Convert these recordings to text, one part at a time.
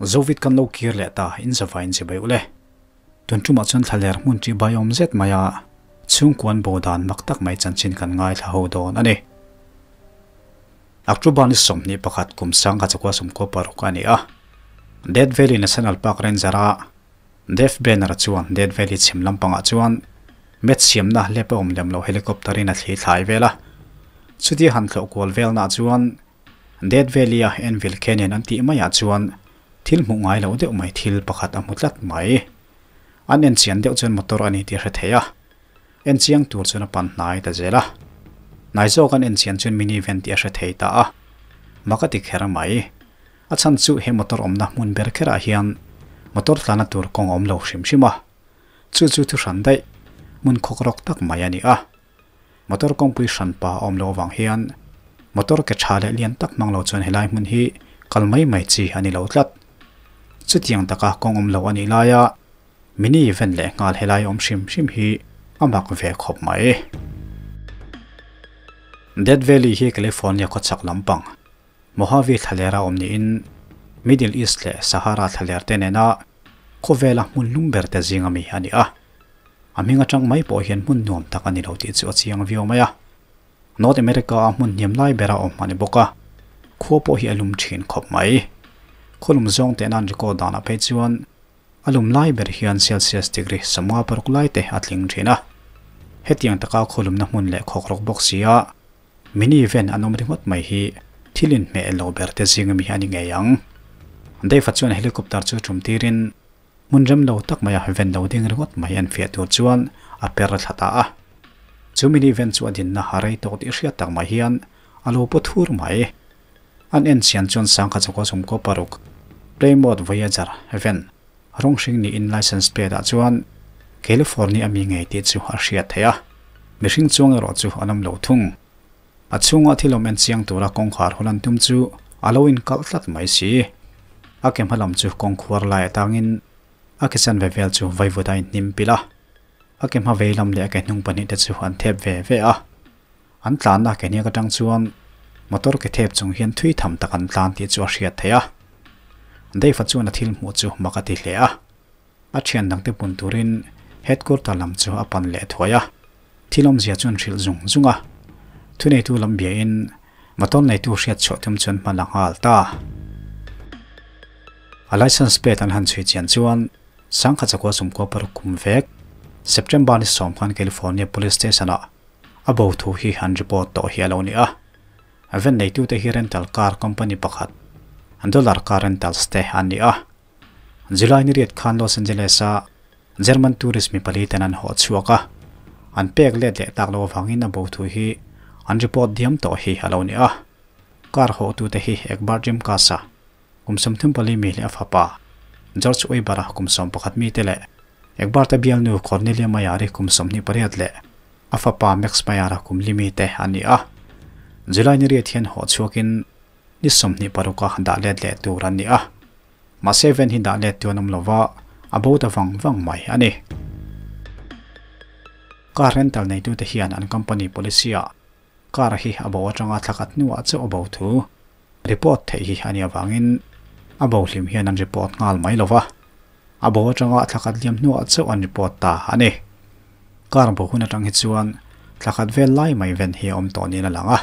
Zovit kan lo kir leh ta in zavaiin chibai ule. Tun tumah chuan thlaler hmun chi bai awm zet mai a, chhungkuan bo dan mak tak mai chanchin kan ngaithla ho dawn a ni. October ni 21 kum 1996 a ni a, Death Valley National Park Ranger a Dave Banner-a chuan Death Valley chhim lampangah chuan met siamna lep a awm lem lo helicopter in a thli thlai vel a. Chutia han thlawh kual velnaah chuan Death Valley-a Anvil Canyon an tih maiah chuan thil hmuh ngai loh deuh mai thil pakhat a hmu tlat mai. An en chian deuh chuan motor a ni tih a hre thei a, en chiang tur chuan a pan hnai ta zel a. Hnai zawk an en chian chuan minivan tih a hre thei ta a, mak a ti kher mai. A chhan chu he motor awmna hmun ber kherah hian motor tlana tur kawng a awm lo hrim hrim a, chu chu thu hran daih hmun khawkrawk tak mai a ni a. Motor kawngpui hran pa a awm loh avang hian motor ke tha leh lian tak hmang lo chuan helai hmun hi kal mai mai chi a ni lo tlat. Chutiang taka kawng awm lo a nih laia mini event leh nghal helai awm hrim hrim hi a mak ve khawp mai. Death Valley hi California khawchhak lampang Mojave thlalera awm niin Middle East leh Sahara thlaler te nena khawvela hmun lum ber te zinga mi a ni a. A hming atang mai pawh hian hmun nuam tak a ni lo tih chu a chiang viau mai a. North America a hmun hniam lai bera awm a ni bawk a, khua pawh hi a lum thin khawp mai. Khawlum zawng teh nan record danah phei chuan a lum lai ber hian Celsius degree 56 lai te a tling thin a. Hetiang taka khawlumna hmun leh khawkrawk bawk si a mini event an awm ringawt mai hi thil inhmeh lo ber te zinga mi a ni ngei ang. Dave-a chuan helicopter chu tum tirin Hmun rem lo tak maia ven lo ding ringawt mai an fiah tur chuan a per thla ta a. Chu mini ven chu a dinna a rei tawk tih hriat tak mai hian a lo paw thur mai. An en chian chuan 1996 Plymouth Voyager ven rawng hring niin license plate ah chuan California a mi ngei tih chu a hriat theih a. Mihring chuang erawh chu an awm lo thung. A chhunga thil awm en chiang tura kawngkhar hun an tum chu a lo inkalh tlat mai si. A ke hma lam chu kawngkhuar lai atangin a ke chanve vel chu vaivut a inhnim pilh a. A ke hma vei lam leh a ke hnung pahnih te chu an thep ve ve a. An tlanna ke hniak atang chuan motor ke thep chung hian thui tham tak an tlan tih chu a hriat theih a. Dave-a chuan a thil hmuh chu mak a ti hle a. A thian dangte pun turin headquarter lam chu a pan leh thuai a. Thil awmzia chuan hrilh zung zung a, thuneitu lam biain motor neitu hriat chhuah tum chuan hman a nghal ta. A license plate an han chhui chian chuan 1996 kum vek September ni 10 khan California Police Station ah a bo thu hi an report tawh hi a lo ni a. Van neitute hi rental car company pakhat Dollar Car Rentals te an ni a. July ni riat khan Los Angeles a German tourist mi pali ten an haw chhuak a, an pek let leh tak lo avangin a bo thu hi an report diam tawh hi a lo ni a. Car hawhtute hi Egbert Rimkasa, kum 34 mi leh a fapa George Weber-a kum 11 mite leh Egbert-a bialnu Cornelia Meyer-i kum 28 leh a fapa Max Meyer-a kum li mite an ni a. July ni riat hian haw chhuakin ni 26 a dah let leh tur an ni a. Mahse ven hi dah let tu an awm lova, a bo ta vang vang mai a ni. Car rental neitute hian an company policy ah car hi a bo atanga thla khat hnuah chauh a bo thu report theih hi a nih avangin a bo hlim hian an report nghal mai lova, a bo atanga thla khat liam hnuah chauh an report ta a ni. Car bo hun atang hi chuan thla khat vel lai mai ven hi a awm tawh niin a lang a.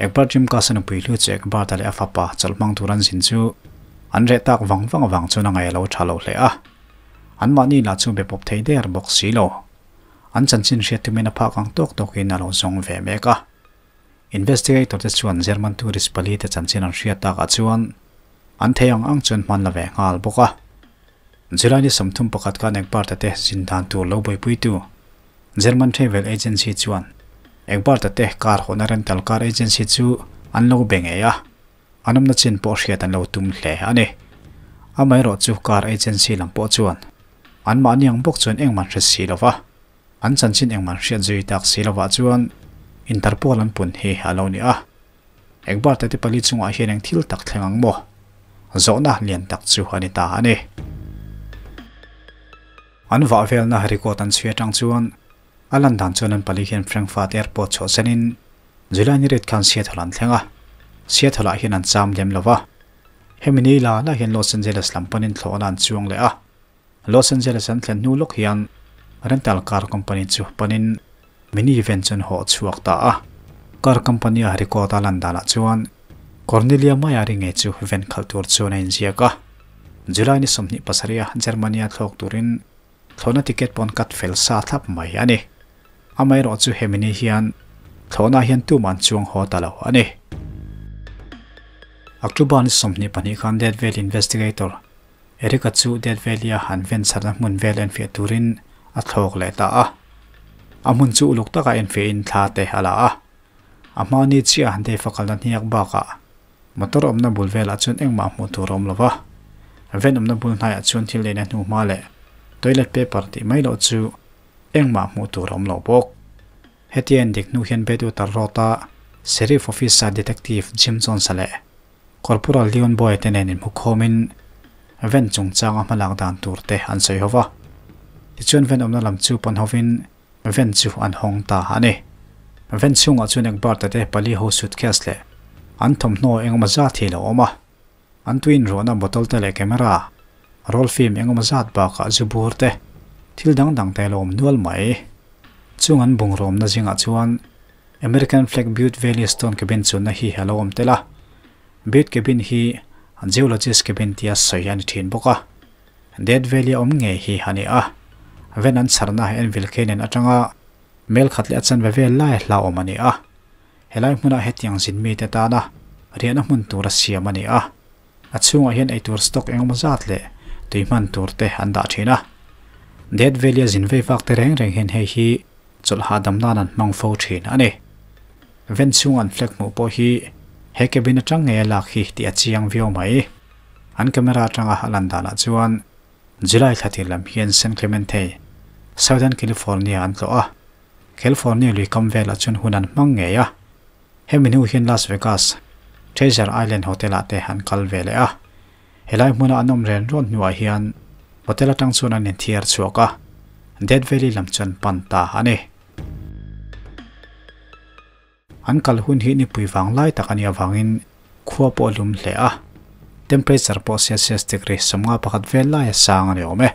Egbert Rimkasa nupui hlu chu Egbert-a leh a fapa chawlh hmang tur an zin chu an reh tak vang vang avang chuan a ngaih a lo tha lo hle a. Anmahni lah chu be pawp thei der bawk si lo. An chanchin hriat tumin a phak ang tawk tawkin a lo zawng ve mek a. Investigator te chuan German tourist pali te chanchin an hriat takah chuan an thei ang ang chuan hman la ve nghal bawk a. July ni 31 khan Egbert-a te zin dan tur lo buaipuitu German Travel Agency chuan Egbert-a te car hawhna rental car agency chu an lo be ngei a, an awmna chin pawh hriat an lo tum hle a ni. Amaherawh chu car agency lam pawh chuan anmahni ang bawk chuan engmah hre si lo va, an chanchin engmah hriat zui tak si lovah chuan Interpol an pun hi a lo ni a. Egbert-a te pali chungah hian eng thil tak thleng ang maw? Zawhna lian tak chu a ni ta a ni. An vah velna record an chhui atang chuan a lan dan chuan an pali hian Frankfurt Airport chhuah senin July ni riat khan Seattle an thleng a, Seattle ah hian an cham lem lo va. Hemi ni la la hian Los Angeles lam panin thlawhna an chuang leh a. Los Angeles an thlen hnu lawk hian rental car company chu panin mini van chu an hawh chhuak ta a. Car company a record a lan danah chuan Cornelia Maiari ngei chu van khalh tur chuan a inziak a. July ni 27 a Germany a thlawk turin thlawhna ticket pawh an cut fel sa thlap mai a ni. Amaherawh chu hemi ni hian thlawhna hian tumah an chuang haw ta lo a ni. October ni 22 khan Death Valley Investigator Eric-a chu Death Valley-a han ven chhatna hmun vel enfiah turin a thlawk leh ta a. A hmun chu uluk taka enfiahin thla te a la a. A hma ni chiah Dave-a kalna hniak bakah motor awmna bul velah chuan engmah hmuh tur a awm lo va. Ven awmna bul hnaiah chuan thil eina hnuhma leh toilet paper tih mai loh chu engmah hmuh tur a awm lo bawk. Hetia endik hnu hian Bedwater Road-a Sheriff Office-a Detective Jim Jones-a leh Corporal Leon Boy te nen inhmukhawmin ven chungchanga hmalak dan tur te an sawi ho va. Tichuan ven awmna lam chu pawn hovin ven chu an hawng ta a ni. Ven chhungah chuan Egbert-a te pali ho suitcase leh an thawmhnaw engemaw zat hi a lo awm a. An tui inruahna bottle te leh camera, roll film engemaw zat bakah zu bur te, thil dang dang te a lo awm nual mai. Chung an bungraw awmna zingah chuan American Flag Butte Valley Stone Cabin chunna hi a lo awm tel a, Butte Cabin hi Geologist Cabin tia sawi a ni thin bawk a. Death Valley a awm ngei hi a ni a, ven an chharna Anvil Canyon atanga mel khat leh a chanve vel lai hlauhawm a ni a. Helai hmunah hetiang zin mite tana riahna hmun tura siam a ni a, a chhungah hian eitur stock engemaw zat leh tui hman tur te an dah thin a. Death Valley a zin vei vak te reng reng hian hei hi Chawlh hahdam nan an hmang fo thin a ni. Ven chhung an flag hmuh pawh hi he cabin atang ngei a lak hi tih a chiang viau mai. An camera atanga a lan danah chuan July thla tir lam hian San Clemente, Southern California an tlawh a, California lui kam velah chuan hun an hmang ngei a. Hemi hnu hian Las Vegas, Treasure Island Hotel ah te an kal ve leh a. Helai hmuna an awm ren rawn hnuah hian hotel atang chuan an inthiar chhuak a, Death Valley lam chuan pan ta a ni. An kal hun hi nipui vang lai tak a nih avangin khua pawh a lum hle a, temperature pawh Celsius degree 51 vel lai a sang a ni awm e.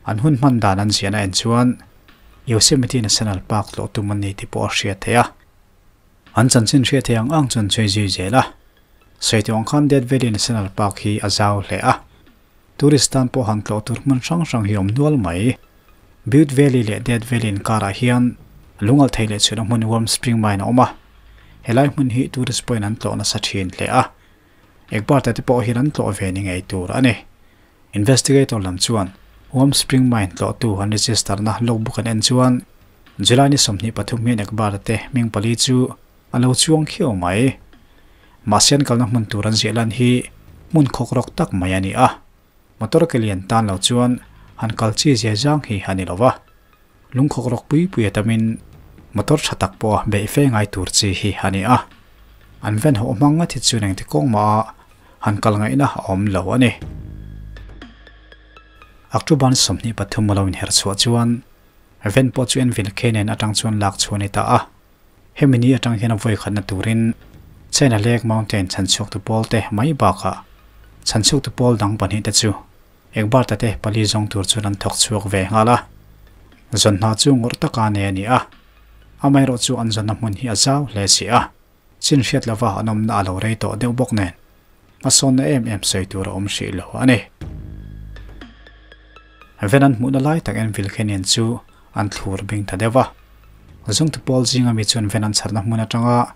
An hun hman dan an ziahna en chuan Yosemite National Park tlawh tum an ni tih pawh a hriat theih a. An chanchin hriat theih ang ang chuan chhui zui zel a. Sawi ang khan Death Valley National Park hi a zau hle a. Tourist tan pawh han tlawh tur hmun hrang hrang hi awm nual mai. Butte Valley leh Death Valley inkarah hian lungalh thei leh chhunna hmun Warm Spring Mine a awm a. Helai hmun hi tourist pawhin an tlawh nasa thin hle a. Ekbarta te pawh hian an tlawh ve ni ngei tur a ni. Investigator lam chuan Warm Spring Mine tlawhtu an register na logbook an en chuan July ni 23 hian Ekbarta te hming pali chu A lo chuang khiau mai. Mahse an kalna hmun tur an ziah lan hi hmun khawk rawk tak mai a ni a. Motor ke lian tan lo chuan han kal chi zia zang hi a ni lo va. Lung khawk rawk pui pui a tamin motor tha tak pawh a beih fe ngai tur chi hi a ni a. An ven hawh hmang ngat hi chuan engti kawng mah a han kal ngaihna a awm lo a ni. October ni 23 a lo inher chhuah chuan ven pawh chu Envil Canyon atang chuan lak chhuah a ni ta a. Hemi ni atang hian a vawi khatna turin China Lake Mountain chhanchhuaktu pawl te mai bakah chhanchhuaktu pawl dang pahnih te chu Ekbarta te pali zawng tur chuan an thawk chhuak ve nghal a. Zawn hna chu ngawrh taka nei a ni a, amaherawh chu an zawnna hmun hi a zau hle si a, chin hriat lova an awmna a lo rei tawh deuh bawk nen hmasawnna em em sawi tur a awm hrih lo a ni. Ven an hmuhna lai tak Envil Canyon chu an thlur bing ta deuh a. Zungtu pawl zinga mi chuan ven an chharna hmun atanga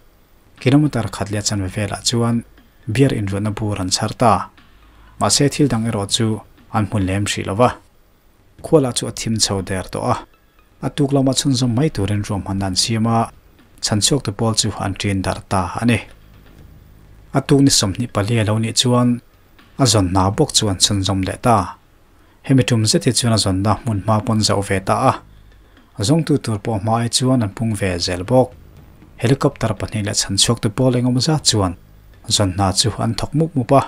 kilometre khat leh chanve velah chuan beer inruatna bur an chhar ta. Mahse thil dang erawh chu an hmu lem hrih lo va. Khualah chu a thim chho der tawh a. A tuk lama chhunzawm mai turin ruahmanna an siam a, chhanchhuaktu pawl chu an ṭin darh ta a ni. A tuk ni 24 a lo nih chuan a zawn hna bawk chu an chhunzawm leh ta. Hemi tum zet hi chuan a zawnna hmun hma pawn zauh ve ta a, a zawngtu tur pawh hma ai chuan an pung ve zel bawk. Helicopter pahnih leh chhanchhuaktu pawl engemaw zat chuan zawn hna chu an thawk mup mup a.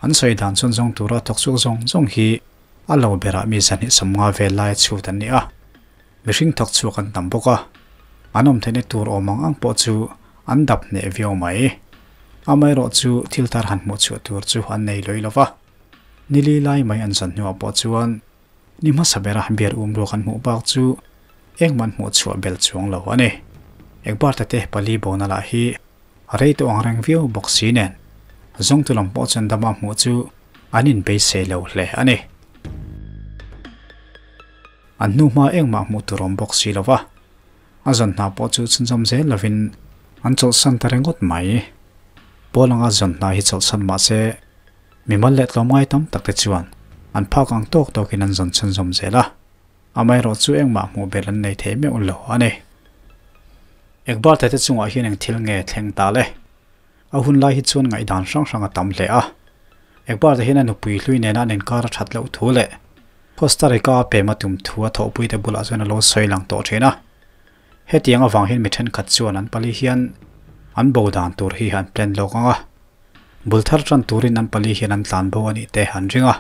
An sawi dan chuan zawng tura thawk chhuak zawng zawng hi a lo berah mi 250 vel lai chhut an ni a, mihring thawk chhuak an tam bawk a, an awm theihna tur awm ang ang pawh chu an dap hneh viau mai. Amaherawhchu thil thar han hmuh chhuah tur chu an nei lawih lo va. Nili lai mai an zan hnuah pawh chuan ni hmasa bera beer um ruak an hmuh bak chu engmah an hmuh chhuah bel chuang lo a ni. Ekbarta te pali bona lah hi a rei tawh ang reng viau bawk si nen zawngtu lam pawh chuan dama hmuh chu an inbeisei lo hle a ni. An hnu hma engmah hmuh tur awm bawk si lo va, a zawn hna pawh chu chhunzawm zel lovin an chawlhsan ta ringawt mai. Pawl anga zawn hna hi chawlhsan mah se, mimal leh tlawmngai tam tak te chuan an phak ang tawk tawkin an zawn chhunzawm zel a, amaherawh chu engmah hmuh bel an nei thei meuh lo a ni. Ekbarta te chungah hian eng thil nge thleng ta le? A hun lai hi chuan ngaihdan hrang hrang a tam hle a. Ekbarta hian a nupui hlui nena an inkar a that loh thu leh Costa Rica a pem a tum thu a thawhpuite bulah chuan a lo sawi lang tawh thin a. Hetiang avang hian mi thenkhat chuan an pali hian an bo dan tur hi an plan lawk ang a. Bul thar tan turin an pali hian an tlan bo a nih te an ring a.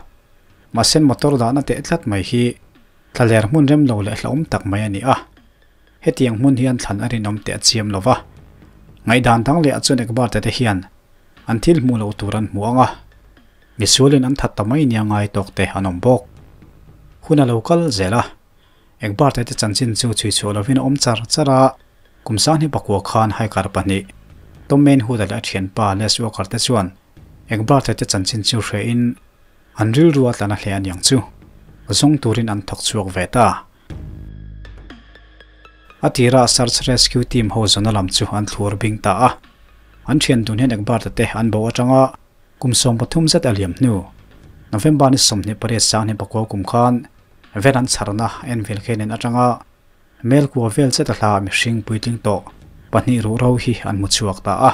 Mahse motor dahna teh tlat mai hi thlaler hmun rem lo leh hlauhawm tak mai a ni a. Hetiang hmun hi an thlan a rinawm teh a chiam lo va. Ngaihdan dang leh ah chuan Ekbarte te hian an thil hmuh loh tur an hmu ang a. Misualin an that ta mai nia ngai tawk te an awm bawk. Hun a lo kal zel a. Ekbarte te chanchin chu chhui chhuah lovin a awm char char a. Kum sanghnih pakua khan Haikar pahnih, Tom Mainhood-a leh a thianpa Les Walker te chuan Ekbarte te chanchin chu hrehin an rilru a tlan a hle aniang chu zawng turin an thawk chhuak ve ta. A tirah Search Rescue Team ho zawna lam chu an thlur bing ta a. An thian dun hian Ekbarte te an bo atanga kum 13 zet a liam hnu, November ni 28 sanghnih pakua kum khan ven an chharna Envil Canyon atanga mel kua vel zet a hla mihring puitling tawh pahnih ruhro hi an hmu chhuak ta a.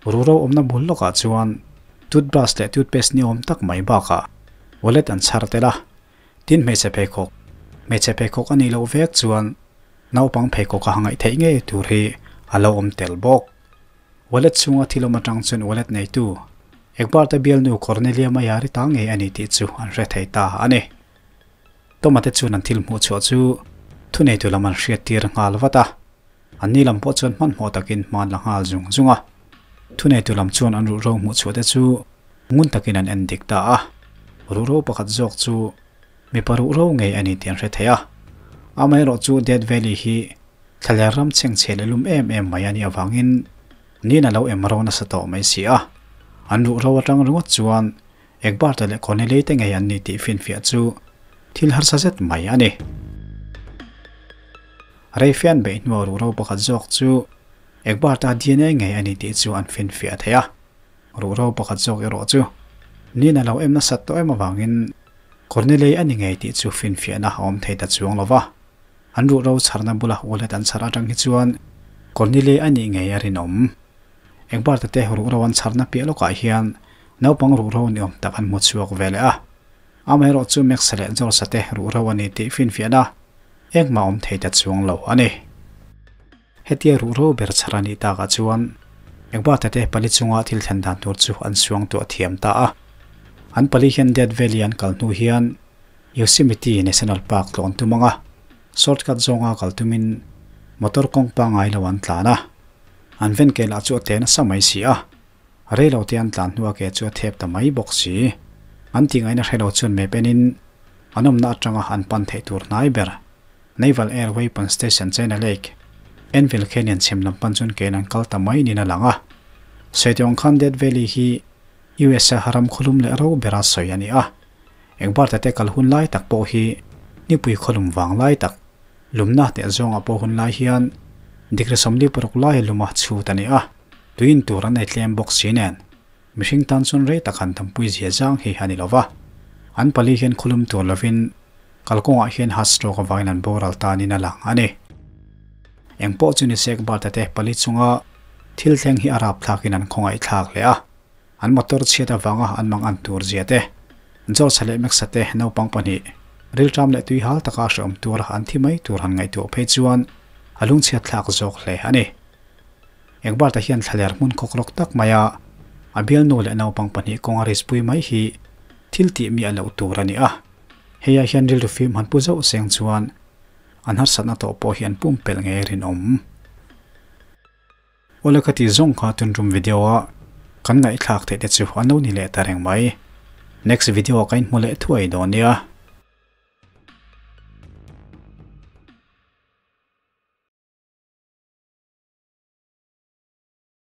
Ruhro awmna bul lawkah chuan toothbrush leh toothpaste ni awm tak mai bakah wallet an chhar tel a. Tin hmeichhe pheikhawk, hmeichhe pheikhawk a nih loh vek chuan naupang pheikhawk a hangaih theih ngei tur hi a lo awm tel bawk. Wallet chhunga thil awm atang chuan wallet neitu Ekbarta bialnu Cornelia Mayari ta ngei a ni tih chu an hre thei ta a ni. Toma te chuan an thil hmuh chhuah chu thuneitu lam an hriat tir nghal vat a, anni lam pawh chuan hmanhmawh takin hman la nghal zung zung a. Thuneitu lam chuan an ruhro hmuh chhuah te chu ngun takin an en dik ta a, ruhro pakhat zawk chu mipa ruhro ngei a ni tih an hre thei a. Amaherawhchu Death Valley hi thlaler ram chhengchhe leh lum em em mai a nih avangin nin a lo em ro nasa tawh mai si a. An ruhro atang ringawt chuan Egbert-a leh Cornelei te ngei an ni tih finfiah chu thil harsa zet mai a ni. Reifian beih hnuah ruhro pakhat zawk chu Egbert-a DNA ngei a ni tih chu an finfiah thei a. Ruhro pakhat zawk erawh chu nin a lo em nasat tawh em avangin Cornelei a ni ngei tih chu finfiahna a awm thei ta chuang lo va. An ruhro chharna bula wallet an chhar atang hi chuan Cornelei a nih ngei a rinawm. Egbert-a te ruhro an chharna piah lawkah hian naupang ruhro ni awm tak an hmu chhuak ve leh a. Amaherawh chu Max-a leh George-a te ruhro a ni tih finfiahna engmah awm thei ta chuang lo a ni. Hetia ruhro ber chhar a nih takah chuan Egbert-a te pali chunga thil thlen dan tur chu an suangtuah thiam ta a. An pali hian Death Valley an kal hnu hian Yosemite National Park tlawn tum anga shortcut zawnga kal tumin motor kawng pangngai lo an tlan a. An ven ke lah chu a te nasa mai si a. Rei lo te an tlan hnu a ke chu a thep ta mai bawk si. An tih ngaihna hre lo chuan map enin an awmna atanga an pan theih tur hnai ber Naval Air Weapons Station China Lake, Envil Canyon chhim lam pan chuan kein an kal ta mai niin a lang a. Sawitu ang khan Death Valley hi USA haram khawlum leh ro bera sawi a ni a. Engbarta te kal hun lai tak pawh hi nipui khawlum vang lai tak lumna teh zawngah pawh hun lai hian degree 46 lai luma chhut a ni a. Tuin tur an ei tlem bawk si nen mihring tan chuan rei tak han tampui zia zang hi a ni lo va. An pali hian khawlum tur lovin kalkawngah hian heart stroke avangin an boral tanin a lang a ni. Engpawh chu ni sek Barta te pali chunga thil thleng hi a rap thlakin an khawngaih thlak hle a. An motor chhiat avanga an mang an tur zia te, George-a leh Max-a te naupang pahnih rilṭam leh tui hal taka hreawm tura an thi mai tur han ngaihtuah phei chuan a lungchhiat thlak zawk hle a ni. Egbert-a hian thlaler hmun khawkrawk tak maia a bialnu leh naupang pahnih kawnga rispui mai hi thil tih miah loh tur a ni a. Heiah hian rilru fim han pu zauh seng chuan an harsatna tawh pawh hi an pumpelh ngei rinawm. Awle ka tih zawng kha tuntum video a Kan ngaihthlak theih te chu an lo ni leh ta reng mai. Next video ah ka inhmu leh thuai dawn nia.